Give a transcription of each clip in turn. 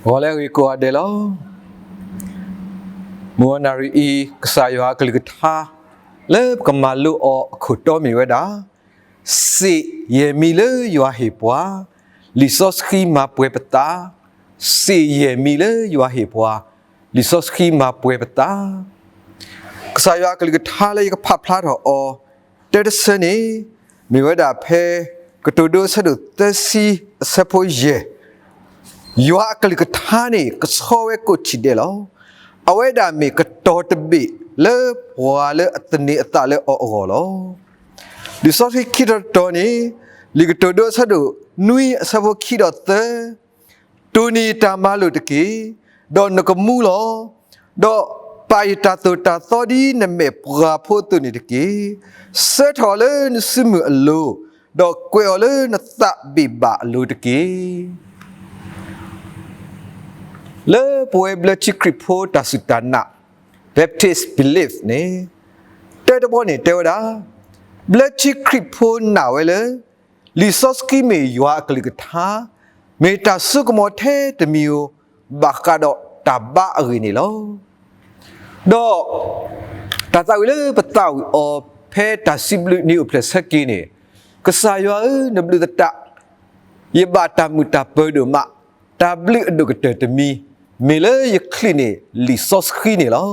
ဂီၤလၢအဂ့ၤကိးဂၤဒဲးလီၤ. မုၢ်ဂီၤနၣ်ရံၣ်အံၤ ကစၢ်ယွၤအကလုၢ်ကထါ လၢပကမၤလိအီၤအခိၣ်တီမ့ၢ်ဝဲဒၣ်, စ့ၣ်ယဲၢ်မံၤလၢယွၤဟ့ၣ်ပှၤ, လံာ်စီဆှံမၤပှဲၤပသး, စ့ၣ်ယဲၢ်မံၤလၢယွၤဟ့ၣ်ပှၤ, လံာ်စီဆှံမၤပှဲၤပသး. ကစၢ်ယွၤအကလုၢ်ကထါလၢယကဖးဖျါထီၣ်အီၤ တၢတဆၢန့ၣ် မ့ၢ်ဝဲဒၣ်ဖဲ ကတိၤဒိအဆၢဒိၣ်သၢဆံအဆၢဖိယဲၢ်, ယွၤအကလုၢ်ကထါန့ၣ် ကဆှီဝဲကိးထံၣ်ဒဲးလီၤ. အဝဲဒၣ်မ့ၢ်ကတီၤတဘ့ၣ်လၢပှၤလၢအသန့ၤအသးလၢအီၤအဂီၢ်လီၤ. လံာ်စီဆှံခံတီၤတတီၤန့ၣ် လံာ်ကတိၤဒိအဆၢဒိၣ်နွံအဆၢဖိခံဒီးသၢ, တိၢ်န့ၢ်ယတၢ်မၤလိာ်တက့ၢ်, ဒီးနကမူလီၤ. ဒီးပာ်ယတၢ်သိၣ်တၢ်သီဒ်နမဲာ်ပှၢ်ဖိအသိးန့ၣ်တက့ၢ်. ဆှၢထီၣ်အီၤလၢနစုမုၢ်အလိၤ, ဒီးကွဲးအီၤလၢနသးဘ့ၣ်ဘၣ်အလိၤတက့ၢ်. လၢပဝဲဘျၢထံခရံာ်ဖိတၢ်စူၢ်တၢ်နာ် Baptist Belief န့ၣ် တၢတဘီန့ၣ်တဲဝဲဒၣ်, ဘျၢထံခရံာ်ဖိနာ်ဝဲလၢ လံာ်စီဆှံမ့ၢ်ယွၤအကလုၢ်ကထါ, မ့ၢ်တၢ်စိကမီၤထဲတမံၤဧိၤ ဘၣ်ဃးဒီးတၢ်ဘါအဂ့ၢ်န့ၣ်လီၤ. ဒီး တၢ်သးဝံၣ်လၢပသးဝံၣ်အီၤ ဖဲတၢ်စံးဘျုးနံၣ်အိၣ်ဖျဲၣ်ဆၢက့ၤန့ၣ်, ကစၢ်ယွၤဧၢ, နဘျုးသတး, ယဘၣ်တၢ်မုာ်တၢ်ပၢၤဒိၣ်မး, တၢ်ဘျုးအဒိၣ်ကတၢၢ်တမံၤ မ့ၢ်လၢယချုးန့ၢ်လံာ်စီဆှံန့ၣ်လီၤ.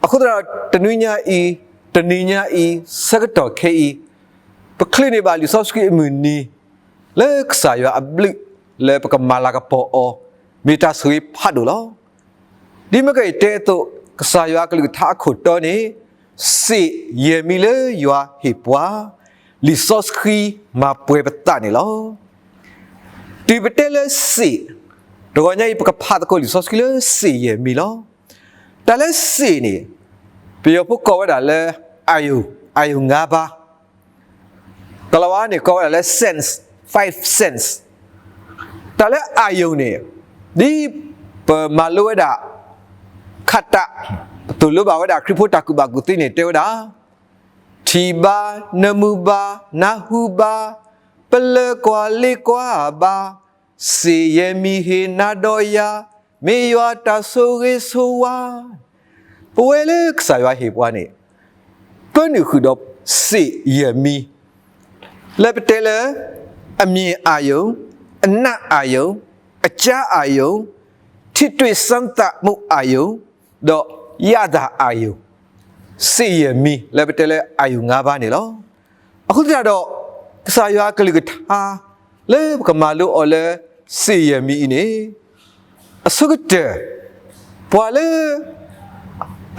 အဃိသတးဒီး တနွံညါအံၤ, တနံၤညါအံၤ, ဆၢကတီၢ်ခဲအံၤ, ပချုးန့ၢ်ဘၣ်လံာ်စီဆှံအမုၢ်နံၤ လၢကစၢ်ယွၤအဘျုး လၢပကမၤလၤကပီၤအီၤ မ့ၢ်တၢ်ဆိၣ်ဂ့ၤဖးဒိၣ်လီၤ. ဒ်မ့ၢ်ကယတဲအသိး, ကစၢ်ယွၤအကလုၢ်ကထါအခိၣ်တီန့ၣ်, စ့ၣ်ယဲၢ်မံၤလၢယွၤဟ့ၣ်ပှၤ, လံာ်စီဆှံမၤပှဲၤပသးန့ၣ်လီၤ. တုၤပတဲလၢစ့ၣ်, တဂီၤညါအံၤ ပကဖးသကိးလံာ်စီဆှံလၢစ့ၣ်ယဲၢ်မံၤလီၤ. တၢ်လၢစ့ၣ်န့ၣ် ပယီၤဖိကိးဝဲဒၣ်လၢ အာရုံ, အာရုံငါးပါး, ကလၤဝါန့ၣ် ကိးဝဲဒၣ်လၢ sense, five sense. တၢ်လၢအာရုံန့ၣ် ဒ်ပမၤလိဝဲဒၣ် ခးတး, ပသိၣ်လိဘၣ်ဝဲဒၣ်ခရံာ်ဖိတၢ်ကူၣ်ဘၣ်ကူၣ်သ့န့ၣ် တဲဝဲဒၣ်, ထံၣ်ဘါ, နၢမူဘါ, နၢ်ဟူဘါ, ပလၢကွၢ်လ့ကွၢ်ဘါ, စ့ၣ်ယဲၢ်မံၤဟ့ၣ်နၤဒီးယၤ, မ့ၢ်ယွၤတၢ်ဆိၣ်ဂ့ၤဆိၣ်ဝါ. ပဝဲလၢကစၢ်ယွၤဟ့ၣ်ပှၤန့ၣ် ပၢနုာ်ဃုာ်ဒီးစ့ၣ်ယဲၢ်မံၤ, လၢပတဲလၢ အမြင်အာရုံ, အနံအာရုံ, အကြားအာရုံ, ထိတွေ့စမ်းသပ်မှုအာရုံ, ဒီးရတာအာရုံ, စ့ၣ်ယဲၢ်မံၤ လၢပတဲလၢအာရုံငါးပါးန့ၣ်လီၤ. အဃိသတးဒီး ကစၢ်ယွၤအကလုၢ်ကထါ လၢပကမၤလိအီၤလၢ စ့ၣ်ယဲၢ်မံၤအံၤန့ၣ် အဆိကတၢၢ် ပှၤလၢ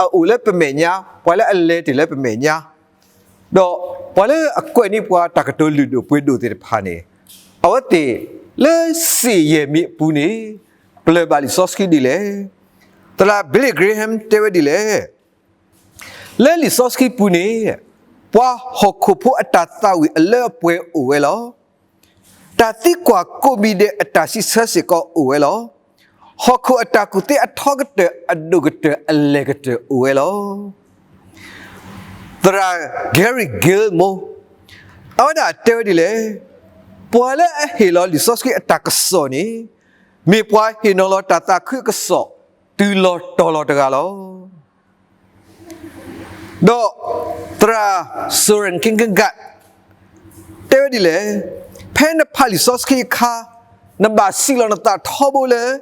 အအိၣ်လၢပမဲာ်ညါ, ပှၤလၢအလဲၤတ့ၢ်လၢပမဲာ်ညါ, ဒီးပှၤလၢအကွဲးန့ၢ်ပှၤတၢ်ကတိၤလုၢ်ဒိၣ်ပှ့ၤဒိၣ်သ့ၣ်တဖၣ်န့ၣ်, အဝဲသ့ၣ်လၢစ့ၣ်ယဲၢ်မံၤအပူၤန့ၣ် ပျၢ်ဘၣ်လံာ်စီဆှံဒ်လဲၣ်. သရၣ် Billy Graham တဲဝဲဒ်လဲၣ်. လၢလံာ်စီဆှံပူၤန့ၣ် ပှၤဟီၣ်ခိၣ်ဖိအတၢ်သးဝံၣ်အလၢအပှဲၤအိၣ်ဝဲလီၤ. တၢ်သံကွၢ်ကိးမံၤဒဲးအတၢ်စံးဆၢစ့ၢ်ကီးအိၣ်ဝဲလီၤ. ဟီၣ်ခိၣ်အတၢ်ကူၣ်သ့အထီကတၢၢ်အဒိၣ်ကတၢၢ်အလဲၢ်ကတၢၢ်အိၣ်ဝဲလီၤ. သရၣ် Gary Gilmour အဝဲဒၣ်တဲဝဲဒ်လဲၣ်. ပှၤလၢအဟ့ၣ်လီၤလံာ်စီဆှံအတၢ်ကစီၣ်န့ၣ် မ့ၢ်ပှၤဟ့ၣ်နီၤလီၤတၢ်သးခုအကစီၣ် တုၤလီၤတီၤလီၤတဂၤလီၤ. ဒီးသရၣ် Soren Kierkegaard တဲဝဲဒ်လဲၣ်. ဖဲနဖးလံာ်စီဆှံအခါ နဘၣ်စံးလီၤနသးထီဘိလၢ လံာ်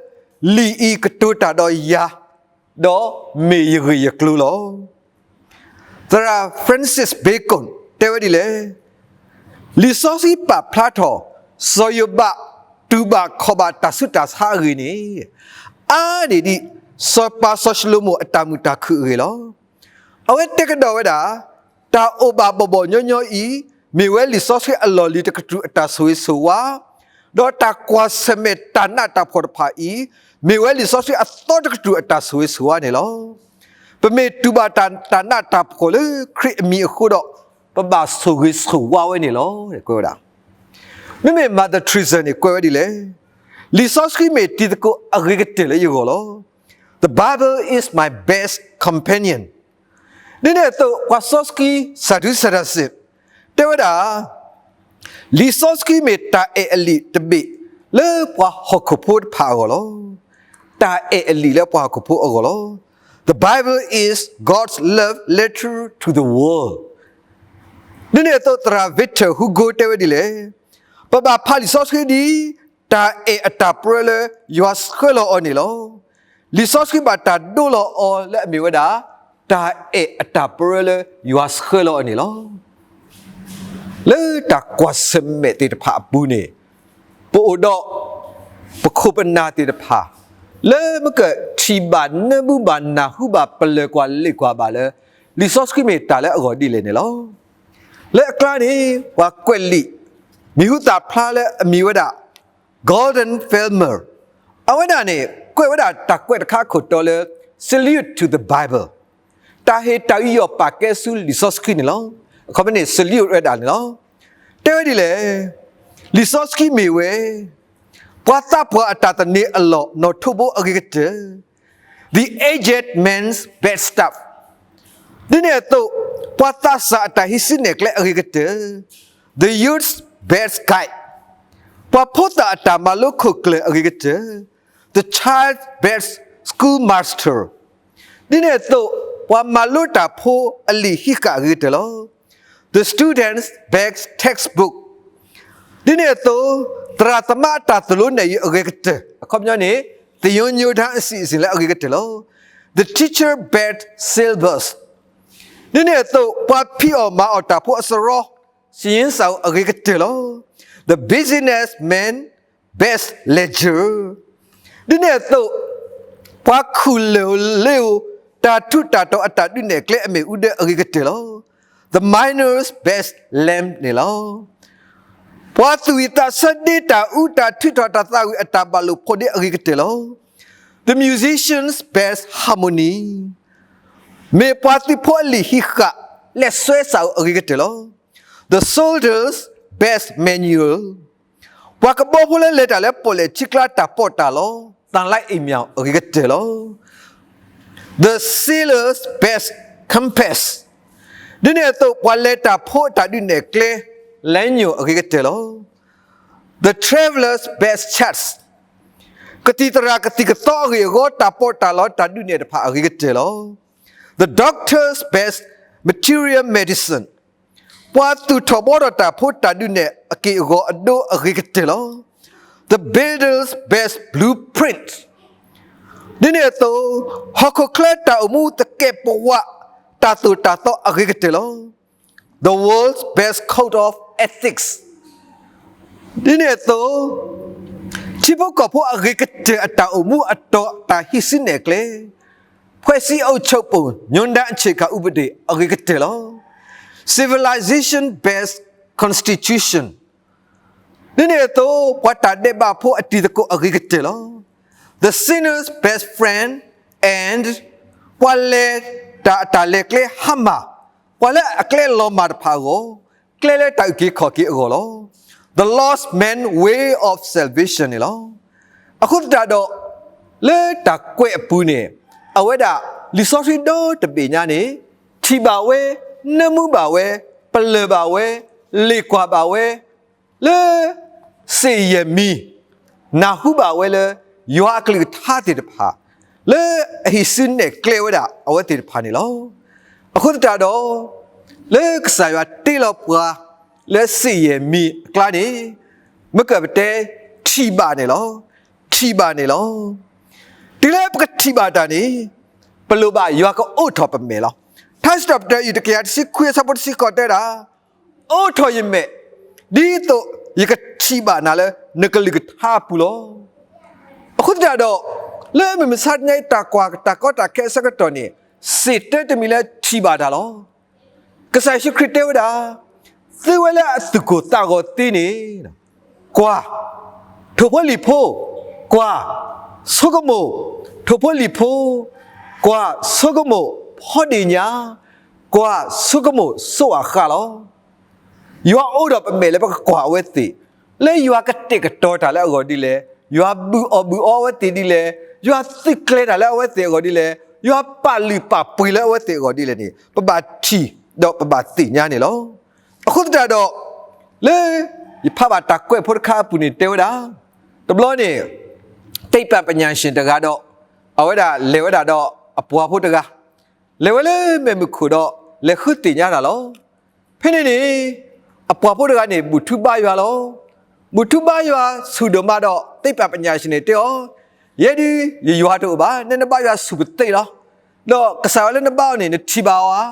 အံၤကတိၤတၢ်ဒီးယၤ, ဒီးမ့ၢ်ယဂ့ၢ်ယကျိၤလီၤ. သရၣ် Francis Bacon တဲဝဲဒ်လဲၣ်. လံာ်စီဆှံပာ်ဖျါထီၣ် စီၤယိၤဘးတူၢ်ဘၣ်ခီၣ်ဘၣ်တၢ်ဆူးတၢ်ဆါအဂ့ၢ်န့ၣ် အါန့ၢ်ဒံး စီၤပၤစီၤၡလိၤမိၣ်အတၢ်မုာ်တၢ်ခုၣ်အဂ့ၢ်လီၤ. အဝဲတဲကဒီးဝဲဒၣ်, တၢ်အိၣ်ဘၣ်ဘီၣ်ဘီၣ်ညီညီအံၤ မ့ၢ်ဝဲလံာ်စီဆှံအလီၢ်လံၤတကတြူၢ်အတၢ်ဆိၣ်ဂ့ၤဆိၣ်ဝါ, ဒီးတၢ်ကွၢ်ဆၢၣ်မဲာ်တၢ်နးတၢ်ဖှီၣ်တဖၣ်အံၤ မ့ၢ်ဝဲလံာ်စီဆှံအသီတကတြူၢ်အတၢ်ဆိၣ်ဂ့ၤဆိၣ်ဝါန့ၣ်လီၤ. ပမ့ၢ်တူၢ်ဘၣ်တၢ်နးတၢ်ဖှီၣ်လၢခရံာ်အမံၤအဃိဒီး ပဘၣ်ဆိၣ်ဂ့ၤဆိၣ်ဝါဝဲန့ၣ်လီၤ. ကွဲးဝဲဒၣ်, မ့မ့ၢ် Mother Teresa န့ၣ် ကွဲးဝဲဒ်လဲၣ်. လံာ်စီဆှံမ့ၢ်တံၤသကိးအဂ့ၤကတၢၢ်လၢယဂီၢ်လီၤ. The Bible is my best companion. ဒ်န့ၣ်အသိး ပှၤစီဆှံ စၤဒူးစၤဒၤစ့း တဲဝဲဒၣ်, လံာ်စီဆှံမ့ၢ်တၢ်အဲၣ်အလံာ်တဘ့ၣ်လၢပှၤဟီၣ်ခိၣ်ဖိတဖၣ်အဂီၢ်လီၤ. တၢ်အဲၣ်အလံာ်လၢပှၤဟီၣ်ခိၣ်ဖိအဂီၢ်လီၤ. The Bible is God's love letter to the world. ဒ်န့ၣ်အသိး သရၣ် Victor Hugo တဲဝဲဒ်လဲၣ်, ပဘၣ်ဖးလံာ်စီဆှံဒ် တၢ်အဲၣ်အတၢ်ပရၢလၢယွၤဆှၢလီၤအီၤန့ၣ်လီၤ. လံာ်စီဆှံဘၣ်တၢ်ဒိလီၤအီၤလၢအမ့ၢ်ဝဲဒၣ် တၢ်အဲၣ်အတၢ်ပရၢလၢယွၤဆှၢလီၤအီၤန့ၣ်လီၤ. လၢတၢ်ကွၢ်ဆၢၣ်မဲာ်သ့ၣ်တဖၣ်အပူၤန့ၣ် ပအိၣ်ဒီး ပခိၣ်ပနၢ်သ့ၣ်တဖၣ် လၢမ့ၢ်ကထံၣ်ဘၣ်နၢမူဘၣ်နၢ်ဟူဘၣ်ပလၢၢ်ကွၢ်လ့ၣ်ကွၢ်ဘၣ်လၢ လံာ်စီဆှံမ့ၢ်တၢ်လၢအဂီၢ်ဒ်လဲၣ်န့ၣ်လီၤ. လၢအကျါန့ၣ် ပှၤကွဲးလံာ် မံၤဟူသၣ်ဖျါလၢအမံၤဝဲဒၣ် Gordon Filmer အဝဲဒၣ်န့ၣ် ကွဲးဝဲဒၣ်တၢ်ကွဲးတခါအခိၣ်တီလၢ Salute to the Bible တၢ်ဟ့ၣ်တၢ်ယူးယီၣ်ပာ်ကဲဆူလံာ်စီဆှံန့ၣ်လီၤ. အခီပညီန့ၣ် salute ဝဲဒၣ်န့ၣ်လီၤ. တဲဝဲဒ်လဲၣ်, လံာ်စီဆှံမ့ၢ်ဝဲ ပှၤသးပှၢ်အတၢ်သန့ၤအလီၢ်နီၣ်ထိးဘိအဂ့ၤကတၢၢ် The Aged Man's Best Stuff ဒ်န့ၣ်အသိး ပှၤသးစၢ်အတၢ်ဟံးစုနဲၣ်ကျဲအဂ့ၤကတၢၢ် The Youth's Best Guide ပှၤဖိသၣ်အတၢ်မၤလိခိၣ်ကျၢၢ်အဂ့ၤကတၢၢ် The Child's Best Schoolmaster ဒ်န့ၣ်အသိး ပှၤမၤလိတၢ်ဖိအလံာ်ဟံးဃာ်အဂ့ၤကတၢၢ်လီၤ. The Student's Best Textbook ဒ်န့ၣ်အသိး သရၣ်သမါအတၢ်သိၣ်လိနဲၣ်ယုာ်အဂ့ၤကတၢၢ် အခီပညီန့ၣ် သင်ရိုးညွှန်းတမ်းအစီအစဉ်လၢအဂ့ၤကတၢၢ်လီၤ. The Teacher's Best Syllabus ဒ်န့ၣ်အသိး ပှၤဖံးအီၣ်မၤအီၣ်တၢ်ဖိအစရီ စံယင်းစၢ်အူ အဂ့ၤကတၢၢ်လီၤ. The Businessman's Best Ledger ဒ်န့ၣ်အသိး ပှၤခူၣ်လၢ်ဧိၤလ့ဧိၤ တၢ်ထူးတၢ်တီၤအတၢ်ဒုးနဲၣ်ကျဲအမ့ၢ်အူဒၢအဂ့ၤကတၢၢ်လီၤ. The Miner's Best Lamp န့ၣ်လီၤ. ပှၤသူၣ်ဝံၣ်သးဆၢဒ့တၢ်အူတၢ်ထုးထီၣ်တၢ်သးဝံၣ်အတၢ်ဘၣ်လိာ်ဖိးဒ့အဂ့ၤကတၢၢ်လီၤ. The Musician's Best Harmony မ့ၢ်ပှၤသုးဖိအလံာ်ဟံးဃာ် လဲၤစွဲစးအူအဂ့ၤကတၢၢ်လီၤ. The Soldier's Best Manual ပှၤကဘီဖိလၢလဲၤတၢ်လၢပီၣ်လဲၣ်ထံကျါတၢ်ပီးတၢ်လီ သင်လိုက်အိမ်မြောင် အဂ့ၤကတၢၢ်လီၤ. The Sailor's Best Compass ဒ်န့ၣ်အသိး ပှၤလဲၤတၢ်ဖိအတၢ်ဒုးနဲၣ်ကျဲ လမ်းညွှန် အဂ့ၤကတၢၢ်လီၤ. The Traveler's Best Charts ကသံၣ်သရၣ်ကသံၣ်ကသီအဂ့ၢ်အဂီၢ် တၢ်ပီးတၢ်လီတၢ်ဒုးနဲၣ်တဖၣ်အဂ့ၤကတၢၢ်လီၤ. The Doctor's Best Material Medicine ပှၤသူၣ်ထီၣ်ဘှီထီၣ်တၢ်ဖိတၢ်ဒုးနဲၣ်အက့ၢ်အဂီၤအဒိအဂ့ၤကတၢၢ်လီၤ. The Builder's Best Blueprint ဒ်န့ၣ်အသိး ဟီၣ်ခိၣ်ချၢတၢ်အိၣ်မူသကဲးပဝး တၢ်သိၣ်တၢ်သီအဂ့ၤကတၢၢ်လီၤ. The World's Best Code of Ethics ဒ်န့ၣ်အသိး ထံဖိကီၢ်ဖိအဂ့ၤကတၢၢ်အတၢ်အိၣ်မူအတီၤတၢ်ဟံးစုနဲၣ်ကျဲ ဖွဲ့စည်းအုပ်ချုပ်ပုံ ညွှန်းတမ်းအခြေခံဥပဒေ အဂ့ၤကတၢၢ်လီၤ. Civilization's Best Constitution ဒ်န့ၣ်အသိး ပှၤတၢ်ဒဲးဘးဖိအတံၤသကိးအဂ့ၤကတၢၢ်လီၤ. The Sinner's Best Friend and ပှၤလဲၤတၢ်အတၢ်လဲၤကျဲဟါမၢ်, ပှၤလၢအကျဲလီၤမၢ်တဖၣ်အဂီၢ်, ကျဲလၢတၢ်အုၣ်က့ၤခီၣ်က့ၤအဂီၢ်လီၤ. The Lost Man's Way of Salvation န့ၣ်လီၤ. အဃိသတးဒီး လၢတၢ်ကွဲးအပူၤန့ၣ် အဝဲဒၣ် လံာ်စီဆှံဒီတဘ့ၣ်ညါန့ၣ် ထံၣ်ဘၣ်ဝဲ, နၢမူဘၣ်ဝဲ, ပလၢၢ်ဘၣ်ဝဲ, လ့ၣ်ကွၢ်ဘၣ်ဝဲ လၢ စ့ၣ်ယဲၢ်မံၤ နၢ်ဟူဘၣ်ဝဲလၢ ယွၤအကလုၢ်ကထါသ့ၣ်တဖၣ် လၢအဟံးစုနဲၣ်ကျဲဝဲဒၣ်အဝဲသ့ၣ်တဖၣ်န့ၣ်လီၤ. အဃိသတးဒီး လၢကစၢ်ယွၤတ့လီၤပှၤ လၢစ့ၣ်ယဲၢ်မံၤအကျါန့ၣ် မ့ၢ်ကပတဲ ထံၣ်ဘၣ်န့ၣ်လီၤ. ထံၣ်ဘၣ်န့ၣ်လီၤ. တုၤလၢပကထံၣ်ဘၣ်တၢ်န့ၣ် ပလိၣ်ဘၣ်ယွၤကအိးထီၣ်ပမဲာ်လီၤ. ထါစံးထီၣ်ပတြၢၤ အတကယၤတဆံခွံ အဆၢဖိတဆံဃိးတဲဒၣ် အိးထီၣ်ယမဲာ် ဒ်သိးယကထံၣ်ဘၣ်နၤလၢနကလုၢ်ကထါအပူၤလီၤ. အဃိသတးဒီး လၢမုၢ်မဆါတနံၤအံၤ တၢ်ကွၢ်တၢ်ကီတၢ်ခဲအဆၢကတီၢ်န့ၣ် စံးတၢတမံၤလၢထံၣ်ဘၣ်တၢ်လီၤ. ကစၢ်ယ့ၣ်ၡူးခရံာ်တဲဝဲဒၣ် သုဝဲလၢအသူၣ်ကိၢ်သးဂီၤသ့န့ၣ် ကွၢ်, ထိၣ်ဖိလံၣ်ဖိ, ကွၢ်, ဆိကမိၣ်, ထိၣ်ဖိလံၣ်ဖိ, ကွၢ်, ဆိကမိၣ်, ဖီဒ့ၣ်ညါ, ကွၢ်, ဆိကမိၣ်, စိးအဃၣ်လီၤ. ယွၤအိးထီၣ်ပမဲာ်လၢပကကွၢ်အဝဲသ့ၣ်, လၢယွၤကတဲာ်ကတီၤတၢ်လၢအဂီၢ်ဒ်လဲၣ်, ယွၤဘုၣ်အီၣ်ဘုၣ်အီအဝဲသ့ၣ်ဒ်လဲၣ်, ယွၤသုးကျဲၤတၢ်လၢအဝဲသ့ၣ်အဂီၢ်ဒ်လဲၣ်, ယွၤပာ်လုၢ်ပာ်ပှ့ၤလၢအဝဲသ့ၣ်အဂီၢ်ဒ်လဲၣ်န့ၣ် ပဘၣ်ထံၣ်ဒီးပဘၣ်သ့ၣ်ညါန့ၣ်လီၤ. အဃိသတးဒီး လၢယဖးဘၣ်တၢ်ကွဲးဖိတခါအပူၤန့ၣ်တဲဝဲဒၣ်, တဘျီန့ၣ် သိပ္ပံပညာရှင်တဂၤဒီး အဝဲဒၣ်လဲၤဝဲဒၣ်ဒီးအပှၤဖိတဂၤ, လဲၤဝဲလၢမဲာ်မုၢ်ခိၣ်ဒီးလဲၤဃုသ့ၣ်ညါတၢ်လီၤ. ဖဲန့ၣ်န့ၣ် အပှၤဖိတဂၤန့ၣ် ဘူၣ်ထူဘါယွၤလီၤ. ဘူၣ်ထူဘါယွၤဆူၣ်ဒိၣ်မးဒီး သိပ္ပံပညာရှင်န့ၣ်တဲအီၤ, ယဲဒုးယယွၤတအိၣ်ဘၣ်, နဲနဘါယွၤဆူၣ်ပသ့လီၤ. ဒီးကစၢ်ယွၤလၢနဘါအီၤန့ၣ် နထံၣ်ဘၣ်အီၤဧါ,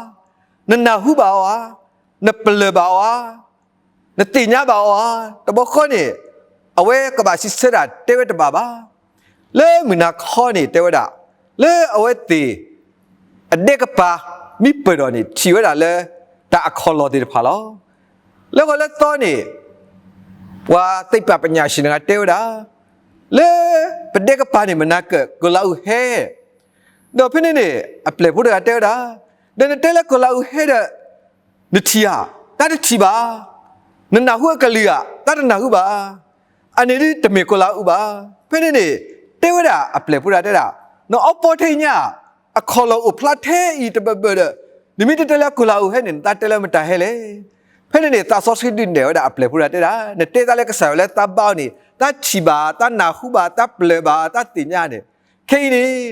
နနၢ်ဟူဘၣ်အီၤဧါ, နပလၢၢ်ဘၣ်အီၤဧါ, နသ့ၣ်ညါဘၣ်အီၤဧါ. တဘျီဃီန့ၣ် အဝဲကဘၣ်စံးဆၢတၢ်တဲဝဲတဘၣ်ဘၣ်. လၢမုၢ်နၤခီန့ၣ်တဲဝဲဒၣ်, လၢအဝဲသ့ၣ်အဒဲကပၤမံပၢၢ်ဒီးန့ၣ် ထံၣ်ဝဲဒၣ်လၢတၢ်အခီၣ်လီၢ်သ့ၣ်တဖၣ်လီၤ. လၢဂီၤလၢသီန့ၣ် ပှၤသိပ္ပံပညာရှင်တဂၤတဲဝဲဒၣ်, လၢပဒဲကပၤန့ၣ် မနၤကၢၣ်ကီၤလၤအုးဟဲ, ဒီးဖဲန့ၣ်န့ၣ် အပျဲၢ်ဖိတဂၤတဲဝဲဒၣ်, ဒီးနတဲလၢကီၤလၤအုးဟဲဒီး နထံၣ်ဧါ, တၢ်တထံၣ်ဘၣ်, နနၢ်ဟူအကလုၢ်ဧါ, တၢ်တနၢ်ဟူဘၣ်, အန့ၣ်ဒုးတမ့ၢ်ကီၤလၤအုးဘၣ်. ဖဲန့ၣ်န့ၣ် တဲဝဲဒၣ်အပျဲၢ်ဖိတဂၤတဲဒၣ်, နအီပီထံညါ, အခီၣ်လီၢ်အိၣ်ဖျါထဲအံၤတဘၢၣ်ဘၢၣ်ဒီး နမ့ၢ်တတဲလၢကီၤလၤအုးဟဲန့ၣ် နတၢ်တဲလၢမတၤဟဲလဲၣ်. ဖဲန့ၣ်န့ၣ် သးစီဆှံဒုးနဲၣ်ဝဲဒၣ်အပျဲၢ်ဖိတဂၤတဲဒၣ်, နတဲသးလၢကစၢ်ယွၤလၢသးဘါအီၤန့ၣ် တၢ်ထံၣ်ဘၣ်, တၢ်နၢ်ဟူဘၣ်, တၢ်ပလၢၢ်ဘၣ်, တၢ်သ့ၣ်ညါန့ၣ်, ခဲအံၤန့ၣ်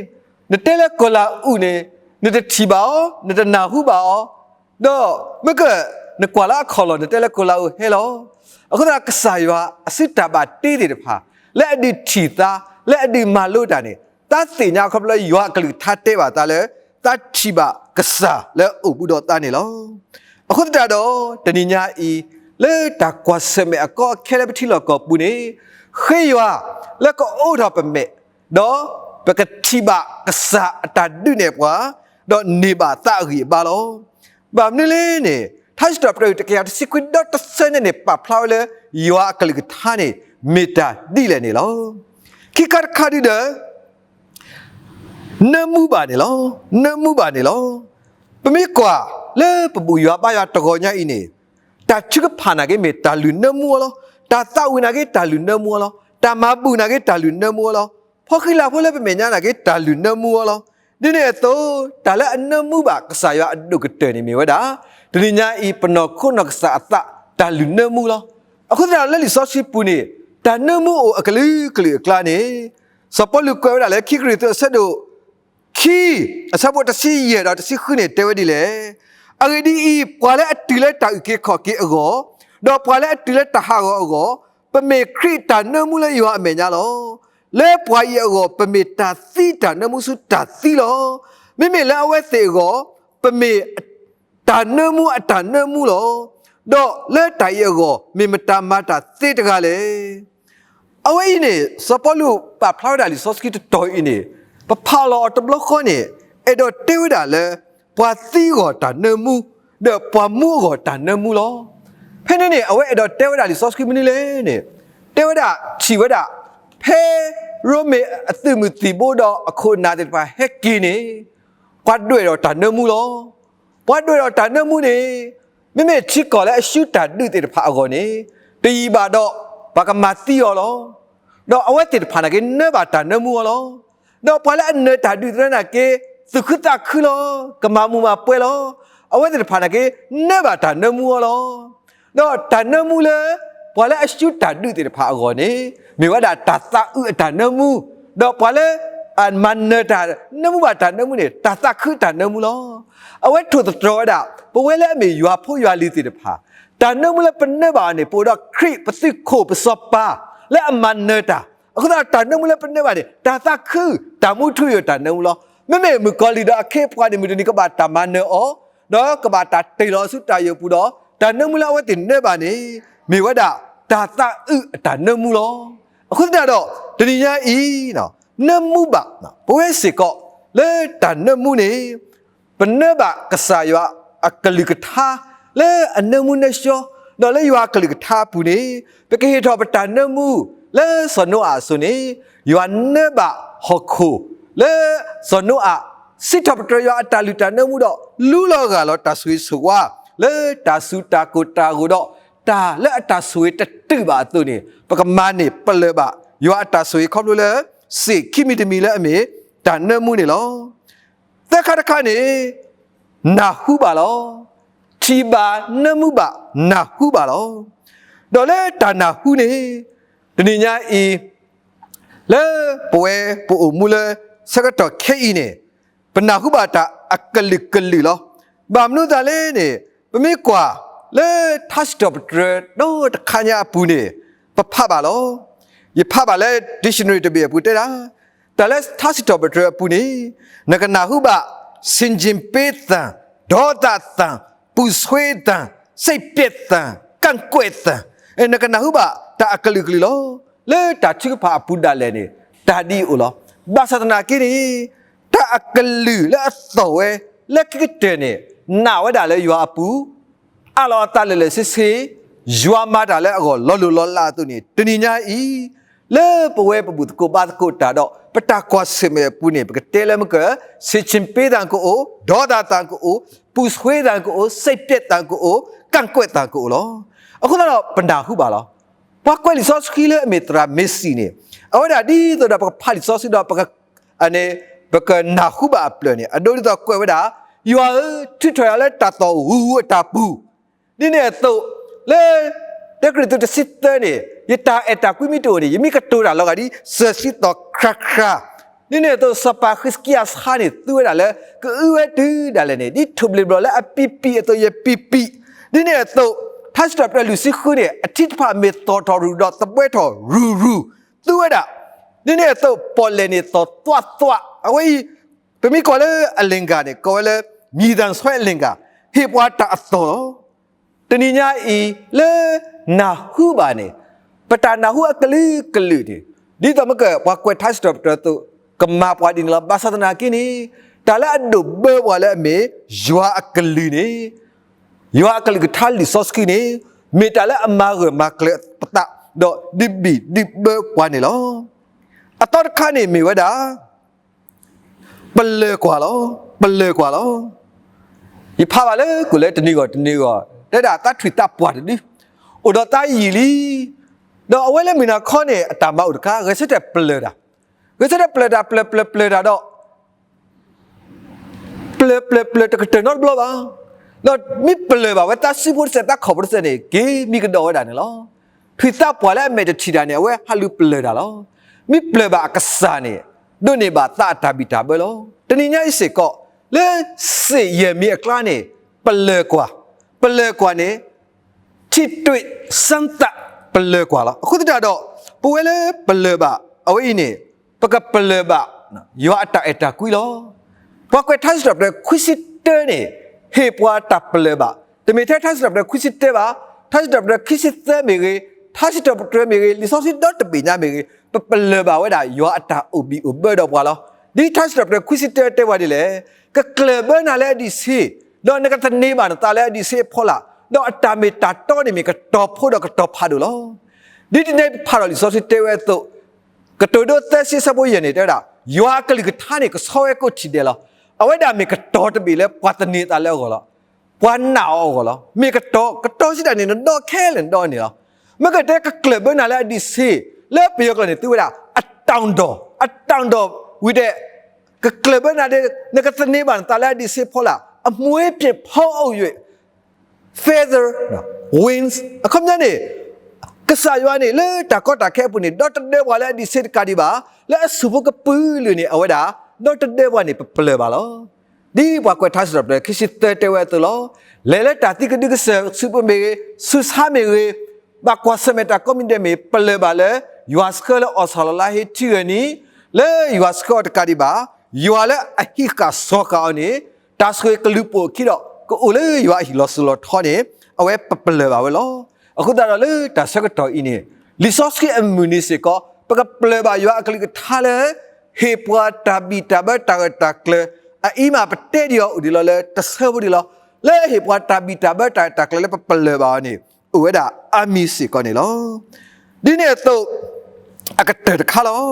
နတဲလၢကီၤလၤအုးန့ၣ် နတထံၣ်ဘၣ်အီၤ, နတနၢ်ဟူဘၣ်အီၤ, ဒီးမ့ၢ်ကနကွၢ်လၢအခီၣ်လီၢ် နတဲလၢကီၤလၤအုးဟဲလီၤ. အဃိသတး ကစၢ်ယွၤအစုတၢ်ဘၣ်တ့သ့ၣ်တဖၣ် လၢအဒုးထံၣ်သါ, လၢအဒုးမၤလိတၢ်န့ၣ် တၢ်သ့ၣ်ညါခီဖျိလၢယွၤအကလုၢ်ကထါတဲဘၣ်သးလၢ တၢ်ထံၣ်ဘၣ်ကစၢ်လၢအအိၣ်ဘူးဒီးသးန့ၣ်လီၤ. အဃိသတးဒီး တနံၤညါအံၤ လၢတၢ်ကွၢ်ဆၢၣ်မဲာ်အကီအခဲလၢပထံလီၢ်ကီၢ်ပူၤန့ၣ် ဃ့ယွၤလၢကအိးထီၣ်ပမဲာ် ဒီးပကထံၣ်ဘၣ်ကစၢ်အတၢ်ဒုးနဲၣ်ပှၤ, ဒီးန့ၢ်ဘၣ်သးအဂံၢ်အဘါလီၤ. ဘၣ်မနုၤလဲၣ်န့ၣ် ထါစံးထီၣ်ပတြၢၤတကယၤတဆံခွံဒီတဆၢန့ၣ်န့ၣ် ပာ်ဖျါဝဲလၢ ယွၤအကလုၢ်ကထါန့ၣ် မ့ၢ်တၢ်ဒ်လဲၣ်န့ၣ်လီၤ. ခံခါတခါဒုဒီး နၢမူဘၣ်န့ၣ်လီၤ. နၢမူဘၣ်န့ၣ်လီၤ. ပမ့ၢ်ကွၢ်လၢပဘူၣ်ယွၤဘါယွၤတဂီၤညါအံၤန့ၣ် တၢ်ထုကဖၣ်နာ်က့မ့ၢ်တၢ်လုၢ်နၢမူအီၤလီၤ. တၢ်သးဝံၣ်နာ်က့တၢ်လုၢ်နၢမူအီၤလီၤ. တၢ်မၤဘူၣ်နာ်က့တၢ်လုၢ်နၢမူအီၤလီၤ. ဖီဃံလၤဖိလၢပမဲာ်ညါနာ်က့တၢ်လုၢ်နၢမူအီၤလီၤ. ဒ်န့ၣ်အသိး တၢ်လၢအနၢမူဘၣ်ကစၢ်ယွၤအဒိၣ်ကတၢၢ်န့ၣ် မ့ၢ်ဝဲဒၣ် တနံၤညါအံၤ ပနီၢ်ခိနီၢ်ကစၢ်အသးတၢ်လုၢ်နၢမူလီၤ. အဃိသတးလၢလံာ်စီဆှံပူၤန့ၣ် တၢ်နၢမူအိၣ်အကလုာ်ကလုာ်အကျါန့ၣ် စီၤပီလူးကွဲးဝဲဒၣ်လၢ ခံကရံၣ်သူးအဆၢဒိၣ် ခံ အဆၢဖိတဆံယဲၢ်ဒီးတဆံဃုန့ၣ် တဲဝဲဒ်လဲၣ်. အဂ့ၢ်ဒ်အံၤ, ပှၤလၢအတုၤလၢတၢ်အုၣ်က့ၤခီၣ်က့ၤအဂီၢ်, ဒီးပှၤလၢအတုၤလၢတၢ်ဟးဂီၤအဂီၢ်, ပမ့ၢ်ခရံာ်အတၢ်နၢမူလၢယွၤအမဲာ်ညါလီၤ. လၢပှၤအံၤအဂီၢ် ပမ့ၢ်တၢ်သံတၢ်နၢမူဆူတၢ်သံလီၤ. မ့မ့ၢ်လၢအဝဲသ့ၣ်အဂီၢ် ပမ့ၢ် တၢ်နၢမူအတၢ်နၢမူလီၤ. ဒီးလၢတၢ်အံၤအဂီၢ် မ့ၢ်မတၤမၤတၢ်သ့တဂၤလဲၣ်. အဝဲအံၤန့ၣ် စီၤပီလူးပာ်ဖျါဝဲဒၣ်လံာ်စီဆှံတတီၤအံၤန့ၣ် ပဖးလီၤအီၤတဘျီဃီန့ၣ် အဲၣ်ဒိးတဲဝဲဒၣ်လၢ ပှၤသံအဂီၢ်တၢ်နၢမူ ဒီးပှၤမူအဂီၢ်တၢ်နၢမူလီၤ. ဖဲန့ၣ်န့ၣ် အဝဲအဲၣ်ဒိးတဲဝဲဒၣ်လံာ်စီဆှံမနုၤလဲၣ်န့ၣ် တဲဝဲဒၣ်ထံၣ်ဝဲဒၣ် ဖဲရိမ့ၤအသုးမုၢ်သံၣ်ဘိဒီးအခိၣ်အနၢ်သ့ၣ်တဖၣ်ဟဲက့ၤန့ၣ် ပှၤဒွဲၣ်ဒီးတၢ်နၢမူလီၤ. ပှၤဒွဲၣ်ဒီးတၢ်နၢမူန့ၣ် မ့မ့ၢ်ထံကီၢ်လၢအရှုံးတၢ်ဒုးသ့ၣ်တဖၣ်အဂီၢ်န့ၣ် တယံာ်ဘၣ်ဒီး ပှၤကမၤသံအီၤလီၤ. ဒီးအဝဲသ့ၣ်တဖၣ်နာ်က့နၢဘၣ်တၢ်နၢမူအီၤလီၤ. ဒီးပှၤလၢအနၢၤတၢ်ဒုးသ့ၣ်တဖၣ်နာ်က့ သူၣ်ခုသးခုလီၤ. ကမၤမူၤမၤပှဲၤလီၤ. အဝဲသ့ၣ်တဖၣ်နာ်က့ နၢဘၣ်တၢ်နၢမူအီၤလီၤ. ဒီးတၢ်နၢမူလၢ ပှၤလၢအရှုံးတၢ်ဒုးသ့ၣ်တဖၣ်အဂီၢ်န့ၣ် မ့ၢ်ဝဲဒၣ်တၢ်သးအုးအတၢ်နၢမူ, ဒီးပှၤလၢ အမၤနၢၤတၢ် နၢမူဘၣ်တၢ်နၢမူန့ၣ် တၢ်သးခုအတၢ်နၢမူလီၤ. အဝဲထိၣ်သတြီၤဝဲဒၣ် ပဝဲလၢအမ့ၢ်ယွၤဖိယွၤလံၤသ့ၣ်တဖၣ် တၢ်နၢမူလၢပနၢဘၣ်အီၤန့ၣ် ပအိၣ်ဒီးခရံာ်ပသုးခိၣ်ပစီၤပၤ လၢအမၤနၢၤတၢ်, အဃိသတးတၢ်နၢမူလၢပနၢဘၣ်န့ၣ် တၢ်သးခု တၢ်မူထူယိာ်တၢ်နၢမူလီၤ. မ့မ့ၢ်မုၣ်ကီၤလံၢ်ဒီးအခ့အပှၤန့ၣ် မုၢ်တနံၤကဘၣ်တၢ်မၤနၢၤအီၤ, ဒီးကဘၣ်တၢ်တ့ၢ်လီၤဆူတၢ်ယိာ်ပူၤဒီး တၢ်နၢမူလၢအဝဲသ့ၣ်နၢဘၣ်န့ၣ် မ့ၢ်ဝဲဒၣ် တၢ်သးအုးအတၢ်နၢမူလီၤ. အဃိသတးဒီး တနံၤညါအံၤ နၢမူဘၣ် ပဝဲစ့ၢ်ကီး လၢတၢ်နၢမူန့ၣ် ပနၢဘၣ်ကစၢ်ယွၤအကလုၢ်ကထါ လၢအနၢမူနၢဆှီ, ဒီးလၢယွၤအကလုၢ်ကထါအပူၤန့ၣ် ပကဟ့ၣ်ထီၣ်ပတၢ်နၢမူ လၢစီၤနိအၤအစိၤန့ၣ် ယွၤနၢဘၣ်ဟီၣ်ခိၣ် လၢစီၤနိအၤ စံးထီၣ်ပတြၢၤယွၤအတၢ်လုၢ်တၢ်နၢမူဒီး လူလီၤဂၢ်လီၤတၢ်ဆိၣ်ဂ့ၤဆိၣ်ဝါ လၢတၢ်စူၤတၢ်ကိၢ်တၢ်ဂီၤဒီး တၢ်လၢအတၢ်ဆိၣ်ဂ့ၤတတုာ်ဘၣ်အသိးန့ၣ် ပကမၤန့ၢ်ပလၢၢ်ဘၣ် ယွၤအတၢ်ဆိၣ်ဂ့ၤခီဖျိလၢ စ့ၣ်ခံမံၤတမံၤလၢအမ့ၢ် တၢ်နၢမူန့ၣ်လီၤ. သၢခါတခါန့ၣ် နၢ်ဟူဘၣ်လီၤ. ထံၣ်ဘၣ်နၢမူဘၣ် နၢ်ဟူဘၣ်လီၤ. ဒီးလၢတၢ်နၢ်ဟူန့ၣ် တနံၤညါအံၤ လၢပဝဲပအိၣ်မူလၢ ဆၢကတီၢ်ခဲအံၤန့ၣ် ပနၢ်ဟူဘၣ်တၢ်အကလုာ်ကလုာ်လီၤ. ဘၣ်မနုၤအသးလဲၣ်န့ၣ် ပမ့ၢ်ကွၢ်လၢထါစံးထီၣ်ပတြၢၤဒီတခါညါအပူၤန့ၣ် ပဖးဘၣ်လီၤ. ယဖးဘၣ်လၢ dictionary တဘ့ၣ်အပူၤတဲဒၣ်, တၢ်လၢထါစံးထီၣ်ပတြၢၤအပူၤန့ၣ် နကနၢ်ဟူဘၣ် ဆင်ခြင်ပေးသံ, ဒေါသသံ, ပူဆွေးသံ, စိတ်ပျက်သံ, ကန့်ကွက်သံ, နကနၢ်ဟူဘၣ်တၢ်အကလုာ်ကလုာ်လီၤ. လၢတၢ်ထုကဖၣ်အပူၤဒၣ်လဲာ်န့ၣ် တၢ်ဒ်အံၤအိၣ်လီၤ. ဘၣ်ဆၣ်သနာ်က့န့ၣ် တၢ်အကလုာ်လၢအသီၣ်ဝဲ လၢခံကတၢၢ်န့ၣ် နာ်ဝဲဒၣ်လၢယွၤအပူၤ အးလီၤအသးလၢာ်လၢာ်ဆ့ဆ့, ယွၤမၤတၢ်လၢအဂီၢ်လီၤလိၤလီၤလးအသိးန့ၣ် တနံၤညါအံၤ လၢပဝဲပဘူၣ်သကိးဘါသကိးတၢ်ဒီး ပတၢ်ကွၢ်ဆၢၣ်မဲာ်အပူၤန့ၣ် ပကတဲလၢမ့ၢ်က ဆင်ခြင်ပေးသံ ကအိၣ်, ဒေါသသံ ကအိၣ်, ပူဆွေးသံ ကအိၣ်, စိတ်ပျက်သံ ကအိၣ်, ကန့်ကွက်သံ ကအိၣ်လီၤ. အဃိသတးဒီး ပနၢ်ဟူဘၣ်လီၤ. ပှၤကွဲးလံာ်စီဆှံလၢအမ့ၢ်သရၣ်မ့ၢ်စံၣ်န့ၣ် အဝဲဒၣ်ဒ်သိးဒီးပကဖးလံာ်စီဆှံဒီး ပက အန့ၣ် ပကနၢ်ဟူဘၣ်အဖျၢၣ်န့ၣ် အဒိဒ်သိးကွဲးဝဲဒၣ်, ယွၤဧၢ, ထုးထီၣ်ယၤလၢတၢ်သီၣ်ဂူာ်ဂူာ်အတၢ်ပူၤ, ဒ်န့ၣ်အသိး လၢ တၢကရံၣ်သူးတဆံသၢန့ၣ် ယတၢ်အဲၣ်တၢ်ကွံမ့ၢ်တအိၣ်န့ၣ် ယမ့ၢ်ကတိၤတၢ်လီၤဂာ်ဒ်စၢၤစံသီၣ်ခရးခရး, ဒ်န့ၣ်အသိး စီၤပၤဃံးစကံယၤဆါန့ၣ် သူဝဲဒၣ်လၢ ကအုဝဲတုၤဒၣ်လဲာ်န့ၣ် ဒ်ထိၣ်ဘျံးဘျီၣ်လၢအပံာ်ပံာ်အသိး ယပံာ်ပံာ်, ဒ်န့ၣ်အသိး ထါစံးထီၣ်ပတြၢၤလွံၢ်ဆံဃုန့ၣ် အထံတဖၣ်မ့ၢ်သီၣ်ထီၣ်ရူၢ်ဒီးသဘှဲထီၣ်ရူၢ်ရူၢ် သူဝဲဒၣ် ဒ်န့ၣ်အသိး ပီၣ်လဲၣ်န့ၣ်သီၣ်သွးသွး, အဝဲအံၤ ပမ့ၢ်ကွၢ်လၢအလ့ၣ်ကၤန့ၣ် ကိးဝဲလၢ မြေသန့်စွဲအလ့ၣ်ကၤ, ဟ့ၣ်ပှၤတၢ်အသီၣ်လီၤ. တနံၤညါအံၤ လၢနၢ်ဟူဘၣ်န့ၣ် ပတၢ်နၢ်ဟူအကလုာ်ကလုာ်န့ၣ် ဒ်သိးမ့ၢ်က ပှၤကွဲးထါစံးထီၣ်ပတြၢၤအသိး ကမၤပှၤဒ်န့ၣ်လီၤ. ဘၣ်ဆၣ်သနာ်က့န့ၣ် တၢ်လၢအဒိးဘၢပှၤလၢအမ့ၢ် ယွၤအကလုၢ်န့ၣ် ယွၤအကလုၢ်ကထါလံာ်စီဆှံန့ၣ် မ့ၢ်တၢ်လၢအမၤဂၢၢ်မၤကျၢၤပသး ဒီးဒုးဘံၣ်ဒုးဘၢပှၤန့ၣ်လီၤ. အသီတခါန့ၣ်မ့ၢ်ဝဲဒၣ် ပလၢၢ်ကွၢ်လီၤ, ပလၢၢ်ကွၢ်လီၤ. ယဖးဘၣ်လၢကိၣ်လၢတနံၤဂီၢ်တနံၤဂီၢ် တဲဒၣ်သးထွံၣ်သးပှၢ်တဒု အိၣ်ဒီးသးယံာ်လံ, ဒီးအဝဲလၢမုၢ်နၤခီန့ၣ် အတၢ်မၤအိၣ်တခါ ဂဲၤဆၢထၢၣ်ပလၢၢ်တၢ်, ဂဲၤဆၢထၢၣ်ပလၢၢ်တၢ် ပျၢၤပျၢၤပျၢၤတၢ်ဒီး ပျၢၤပျၢၤပျၢၤတကတၢၢ်နီတဘျီဘၣ်. ဒီးမ့ၢ်ပလၢၢ်ဘၣ်ဝဲသးစုဖိတစဲး သးခီၣ်ဖိတစဲးန့ၣ် က့ၤမံကဒီးဝဲဒၣ်န့ၣ်လီၤ. ထွံၣ်သးပှၢ်လၢအမဲာ်တထံၣ်တၢ်န့ၣ် အဝဲဟးလူၤပလၢၢ်တၢ်လီၤ. မ့ၢ်ပျၢၢ်ဘၣ်အကစၢ်န့ၣ် ဒိးန့ၢ်ဘၣ်သးအတၢ်ဘံၣ်တၢ်ဘၢလီၤ. တနံၤညါအံၤစ့ၢ်ကီး လၢစ့ၣ်ယဲၢ်မံၤအကျါန့ၣ် ပလၢၢ်ကွၢ်, ပလၢၢ်ကွၢ်န့ၣ် ထံၣ်တွ့ၣ်စမ်းသပ် ပလၢၢ်ကွၢ်လီၤ. အဃိသတးဒီး ပဝဲလၢပလၢၢ်ဘၣ် အဝဲအံၤန့ၣ် ပကပလၢၢ်ဘၣ် ယွၤအတၢ်အဲၣ်တၢ်ကွံလီၤ. ပှၤကွဲးထါစံးထီၣ်ပတြၢၤခွံဆံတၢန့ၣ် ဟ့ၣ်ပှၤတၢ်ပလၢၢ်ဘၣ်. တမ့ၢ်ထဲထါစံးထီၣ်ပတြၢၤခွံဆံတၢဘၣ်, ထါစံးထီၣ်ပတြၢၤခံဆံသၢမ့ၢ်ဂ့ၤ, ထါစံးထီၣ်ပတြၢၤမ့ၢ်ဂ့ၤ, လံာ်စီဆှံဒီတဘ့ၣ်ညါမ့ၢ်ဂ့ၤ, ပပလၢၢ်ဘၣ်ဝဲဒၣ်ယွၤအတၢ်အိၣ်ဘံၣ်အိၣ်ဘၢဒီးပှၤလီၤ. ဒ်ထါစံးထီၣ်ပတြၢၤခွံဆံတၢတဲဝဲဒ်လဲၣ်, ကကျၢၢ်ဘၢနၤလၢအဒံးဆ့, ဒီးနကသန့ၤဘၣ်နသးလၢအဒံးဆ့အဖီလာ်, ဒီးအတၢ်မ့ၢ်တၢ်တီန့ၣ်မ့ၢ်ကတီၤဖိဒီးကတီၤဖးဒိၣ်လီၤ. ဒ်တနံၤဖးထီၣ်လံာ်စီဆှံတဲဝဲအသိး, ကတိၤဒိသၢဆံအဆၢဖိယဲၢ်န့ၣ် တဲဝဲဒၣ် ယွၤအကလုၢ်ကထါန့ၣ် ကဆှီဝဲကိးထံၣ်ဒဲးလီၤ. အဝဲဒၣ်မ့ၢ်ကတီၤတဘ့ၣ်လၢပှၤသန့ၤအသးလၢအဂီၢ်လီၤ. ပှၤနာ်အီၤအဂီၢ်လီၤ. မ့ၢ်ကတီၤ, ကတီၤစံးတၢ်န့ၣ် နဒီခဲလၢာ်နဒီန့ၣ်လီၤ. မ့ၢ်ကတဲကကျၢၢ်ဘၢနၤလၢအဒံးဆ့, လၢပယီၤကျိာ်န့ၣ် သုဝဲဒၣ် အတောင်တော်, အတောင်တော်ဝံၤဒီး ကကျၢၢ်ဘၢနၤဒီး နကသန့ၤဘၣ်နသးလၢအဒံးဆ့အဖီလာ်, အမှွေးပျံဖီအုပ်၍ feather, wings အခီပညီန့ၣ် ကစၢ်ယွၤန့ၣ် လၢတၢ်ကီတၢ်ခဲအပူၤန့ၣ် ဒီတဒၢပှၤလၢအဒံးဆ့တကးဒံးဘၣ်, လၢအဆူၣ်ဖိကပုာ်လုာ်န့ၣ် အဝဲဒၣ် ဒီတဒၢပှၤန့ၣ် ပပလၢၢ်ဘၣ်လီၤ. ဒ်ပှၤကွဲးထါစံးထီၣ်ပတြၢၤခံဆံသၢတဲဝဲအသိးလီၤ. လဲၤလၢတၢ်သံကဒုကစၢၢ်စုပူၤမ့ၢ်ဂ့ၤ, ဆူးဆါမ့ၢ်ဂ့ၤ, ဘၣ်ကွၢ်ဆၢၣ်မဲာ်တၢ်ကိးမံၤဒဲးမ့ၢ် ပလၢၢ်ဘၣ်လၢ ယွၤဆှၢလၢအီၣ်ဆီလီၤလါဟ့ထံဂၢၢ်နံၤ, လၢယွၤဆှၢအီၤတကးဒံးဘၣ်, ယွၤလၢအဟံးဃာ်စီၤဃာ်အီၤန့ၣ် တၢ်ဆိၣ်ဂ့ၤကလူၤပိာ်အခံဒီး ကအိၣ်လၢယွၤအဟံၣ်လီၤစိၤလီၤထီန့ၣ် အဝဲပပလၢၢ်ဘၣ်ဝဲလီၤ. အဃိသတးဒီးလၢတၢ်ဆၢကတီၢ်အံၤန့ၣ် လံာ်စီဆှံအမုၢ်နံၤစ့ၢ်ကီး ပကပလၢၢ်ဘၣ်ယွၤအကလုၢ်ကထါလၢ ဟ့ၣ်ပှၤတၢ်ဘံၣ်တၢ်ဘၢတၢ်ဂၢၢ်တၢ်ကျၢၤ အအံၤမးပတဲဒံးအီၤအိၣ်ဒံးလီၤလၢတဆၢဖိဒံးလီၤ. လၢဟ့ၣ်ပှၤတၢ်ဘံၣ်တၢ်ဘၢတၢ်ဂၢၢ်တၢ်ကျၢၤလၢပပလၢၢ်ဘၣ်အီၤန့ၣ် အိၣ်ဝဲဒၣ်အါမံၤစ့ၢ်ကီးန့ၣ်လီၤ. ဒ်န့ၣ်အသိး အကတၢၢ်တခါလီၤ.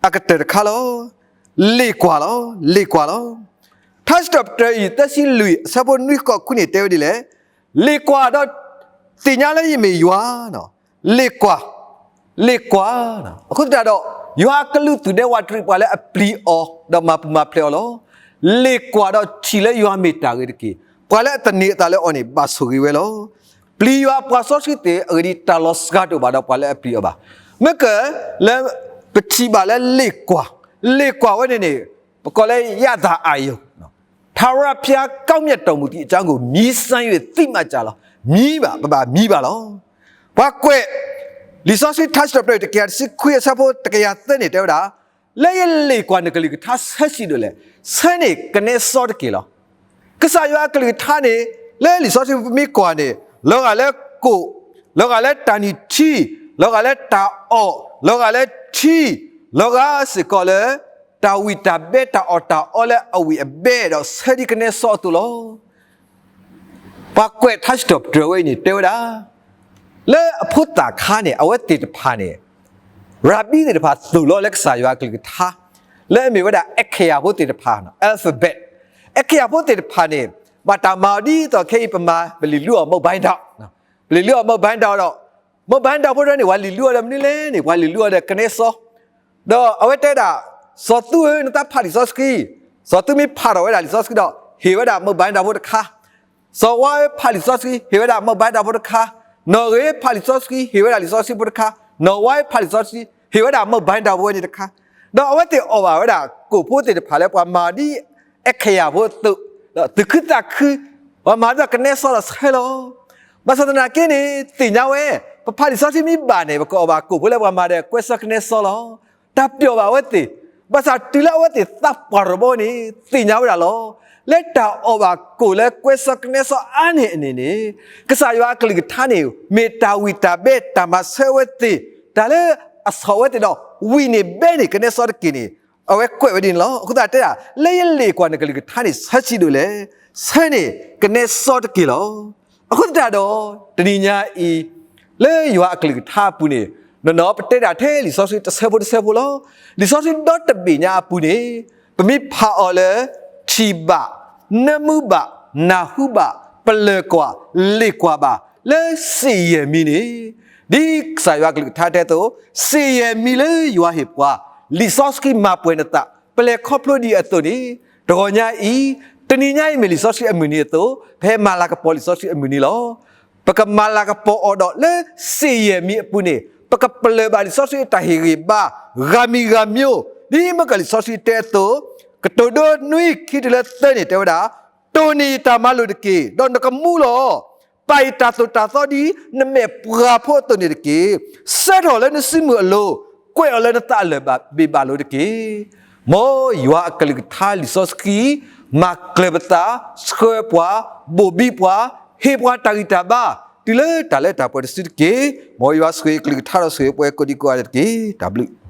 အကတၢၢ်တခါလီၤ. လ့ၣ်ကွၢ်လီၤ. လ့ၣ်ကွၢ်လီၤ. ထါစံးထီၣ်ပတြၢၤအံၤ သၢဆံလွံၢ်အဆၢဖိနွံဃိးခွံန့ၣ် တဲဝဲဒ်လဲၣ်, လ့ၣ်ကွၢ်ဒီးသ့ၣ်ညါလၢယမ့ၢ်ယွၤ, လ့ၣ်ကွၢ်, လ့ၣ်ကွၢ်, အဃိသတးဒီး ယွၤအကလူးသူၣ်ဒဲဝးတရံးပှၤလၢအပျံၤအီၤ ဒီးမၤပူၤမၤဖျဲးအီၤလီၤ. လ့ၣ်ကွၢ်ဒီးထံၣ်လၢယွၤမ့ၢ်တၢ်ဂ့ၤတက့ၢ်. ပှၤလၢအသန့ၤအသးလၢအီၤန့ၣ် ဘၣ်ဆိၣ်ဂ့ၤဝဲလီၤ. ပျံၤယွၤအပှၤစီဆှံသ့ၣ် အဂ့ၢ်ဒ်အံၤ တၢ်လီၤစှၤတအိၣ်ဘၣ်ဒီးပှၤလၢအပျံၤအီၤဘၣ်. မ့ၢ်က လၢ ပထံၣ်ဘၣ်လၢလ့ၣ်ကွၢ် လ့ၣ်ကွၢ်ဝဲန့ၣ်န့ၣ် ပကိးလၢ ယသၣ်အာရုံ ထာဝရဘုရားကောင်းမြတ်တော်မူသည့်အကြောင်းကို မြင်စမ်း၍ သိမှတ်ကြလော့. မြင်ပါ, ပဘၣ်မြင်ပါလီၤ. ပှၤကွဲး လံာ်စီဆှံထါစံးထီၣ်ပတြၢၤ တကယၤတဆံခွံအဆၢဖိတကယၤသၢန့ၣ် တဲဝဲဒၣ်, လၢယလ့ၣ်ကွၢ်နကလုၢ်ကထါဆၢဆံးဒိၣ်လဲၣ်, ဆၢန့ၣ်ကနဲစီတက့ၢ်လီၤ. ကစၢ်ယွၤအကလုၢ်ကထါန့ၣ် လၢလံာ်စီဆှံပမ့ၢ်ကွၢ်န့ၣ် လီၤဂာ်လၢကိၣ်, လီၤဂာ်လၢတၢ်နံၣ်ထံ, လီၤဂာ်လၢတၢ်အီၣ်, လီၤဂာ်လၢထံ, လီၤဂာ်စ့ၢ်ကီးလၢ တၢ်ဝံၣ်တၢ်ဘဲ တၢ်အီၣ်တၢ်အီလၢအဝံၣ်အဘဲဒီး ဆၢဒ်ကနဲစီအသိးလီၤ. ပှၤကွဲးထါစံးထီၣ်ပတြၢၤဝဲအံၤန့ၣ် တဲဝဲဒၣ် လၢအဖိသၣ်ခါန့ၣ် အဝဲသ့ၣ်တဖၣ်န့ၣ် ရၤဘံသ့ၣ်တဖၣ်သိၣ်လီၤလၢကစၢ်ယွၤအကလုၢ်ကထါ လၢအမ့ၢ်ဝဲဒၣ် အခရာ ဖိသ့ၣ်တဖၣ် alphabet, အခရာ ဖိသ့ၣ်တဖၣ်န့ၣ် ဘၣ်တၢ်မၤအီၤဒ်သိးခဲအံၤပမၤ ပလံာ်လူအီၤ မုတ်ဘိင်းထောင်, ပလံာ်လူအီၤ မုတ်ဘိင်းထောင် ဒီး မုတ်ဘိင်းထောင် ဖိတဖၣ်န့ၣ် ပှၤလံၣ်လူအီၤဒီးမနုၤလဲၣ်န့ၣ် ပှၤလံၣ်လူအီၤဒီးကနဲစီ ဒီးအဝဲတဲဒၣ်, စီၤသူဧၢ နတၢ်ဖးလံာ်စီဆှံ, စီၤသူမ့ၢ်ဖးထီၣ်ဝဲဒၣ်လံာ်စီဆှံဒီး ဟ့ၣ်ဝဲဒၣ် မုတ်ဘိင်းထောင် ဖိတခါ, စီၤဝါဧၢ ဖးလံာ်စီဆှံ ဟ့ၣ်ဝဲဒၣ် မုတ်ဘိင်းထောင် ဖိတခါ, နီၢ်ဂ့ၤ ဖးလံာ်စီဆှံ ဟ့ၣ်ဝဲဒၣ်လံာ်စီဆှံဖိတခါ, နီၢ်ဝါဧၢ ဖးလံာ်စီဆှံ ဟ့ၣ်ဝဲဒၣ် မုတ်ဘိင်းထောင် ဖိဝဲန့ၣ်တခါ, ဒီးအဝဲသ့ၣ်အီၣ်ဘၣ်ဝဲဒၣ် ကိၣ်ဖိသ့ၣ်တဖၣ်လၢပှၤမၤဒ် အခရာ ဖိအသိး, ဒီးသူၣ်ခုသးခု, ပှၤမၤဒ်သိးကနဲစီဒီးဆၢလီၤ. ဘၣ်ဆၣ်သနာ်က့န့ၣ် သ့ၣ်ညါဝဲ, ပဖးလံာ်စီဆှံမ့ၢ်ဘၣ်န့ၣ် ပကအီၣ်ဘၣ်ကိၣ်ဖိလၢပှၤမၤဒီးကွဲစီကနဲစီလီၤ. တၢ်ပျီာ်ဘၣ်အဝဲသ့ၣ်, ဘၣ်ဆၣ်တုၤလၢအဝဲသ့ၣ်သးပှၢ်တဘီန့ၣ် သ့ၣ်ညါဝဲဒၣ်လီၤ. လၢတၢ်အီၣ်ဘၣ်ကိၣ်လၢကွဲစီကနဲစီအါန့ၢ်အန့ၣ်န့ၣ် ကစၢ်ယွၤအကလုၢ်ကထါန့ၣ် မ့ၢ်တၢ်ဝံၣ်တၢ်ဘဲ တၢ်မၤဆၢအဝဲသ့ၣ်, တၢ်လၢအဆီၣ်ဝဲသ့ၣ်ဒီး ဝံၣ်န့ၢ်ဘဲန့ၢ်ကနဲစီတက့ၢ်န့ၣ် အဝဲကွဲးဝဲဒ်န့ၣ်လီၤ. အဃိသတးတဲဒၣ် လၢယလ့ၣ်ကွၢ်နကလုၢ်ကထါန့ၣ် ဆၢဆံးဒိၣ်လဲၣ်, ဆၢန့ၣ်ကနဲစီတက့ၢ်လီၤ. အဃိသတးဒီး တနံၤညါအံၤ လၢယွၤအကလုၢ်ကထါအပူၤန့ၣ် နီၢ်နီၢ်ပတဲဒၣ်ထဲလံာ်စီဆှံတဆၢဖိတဆၢဖိလီၤ. လံာ်စီဆှံဒီတဘ့ၣ်ညါအပူၤန့ၣ် ပမ့ၢ်ဖးအီၤလၢ ထံၣ်ဘၣ်, နၢမူဘၣ်, နၢ်ဟူဘၣ်, ပလၢၢ်ကွၢ်, လ့ၣ်ကွၢ်ဘၣ် လၢစ့ၣ်ယဲၢ်မံၤန့ၣ်, ဒ်ကစၢ်ယွၤကလုၢ်ကထါတဲအသိး, စ့ၣ်ယဲၢ်မံၤလၢယွၤဟ့ၣ်ပှၤ, လံာ်စီဆှံမၤပှဲၤနသး ပလဲၤခီဖျိဒံးအသိးန့ၣ်, တဂီၤညါအံၤ, တနံၤညါအံၤမ့ၢ်လံာ်စီဆှံအမုၢ်နံၤအသိး, ပဟဲမၤလၤကပီၤလံာ်စီဆှံအမုၢ်နံၤလီၤ. ပကမၤလၤကပီၤအီၤဒီးလၢစ့ၣ်ယဲၢ်မံၤအပူၤန့ၣ် ပကပလၢၢ်ဘၣ်လံာ်စီဆှံအတၢ်ဟ့ၣ်ဂံၢ်ဘါ ဂၤမံၤဂၤမံၤ, ဒ်မ့ၢ်ကလံာ်စီဆှံတဲအသိး, ကတိၤဒိနွံခံတုၤလၢသၢန့ၣ်တဲဝဲဒၣ်, တိၢ်န့ၢ်ယတၢ်မၤလိာ်တက့ၢ်, ဒီးနကမူလီၤ. ပာ်ယတၢ်သိၣ်တၢ်သီဒ်နမဲာ်ပှၢ်ဖိအသိးန့ၣ်တက့ၢ်. ဆၢထီၣ်လၢနစုမုၢ်အလိၤ, ကွဲးအီၤလၢနသးအလၢၢ်ဘၣ်ဘ့ၣ်ဘၣ်လိၤတက့ၢ်. မ်ယွၤအကလုၢ်ကထါလံာ်စီဆှံ, မၤကျၢၤပသး, ဆှၢပှၤ, ဘိၣ်ဘံပှၤ, ဟ့ၣ်ပှၤတၢ်ဂံၢ်တၢ်ဘါ, တုၤလၢတၢ်လၢတၢ်ပှဲၤတစုတက့ၢ်. မ်ယွၤဆိၣ်ဂ့ၤအကလုၢ်ကထါဒီးဆိၣ်ဂ့ၤပှၤကိးဒံကိးဂၤဒဲးတက့ၢ်. တၢ်ဘျုး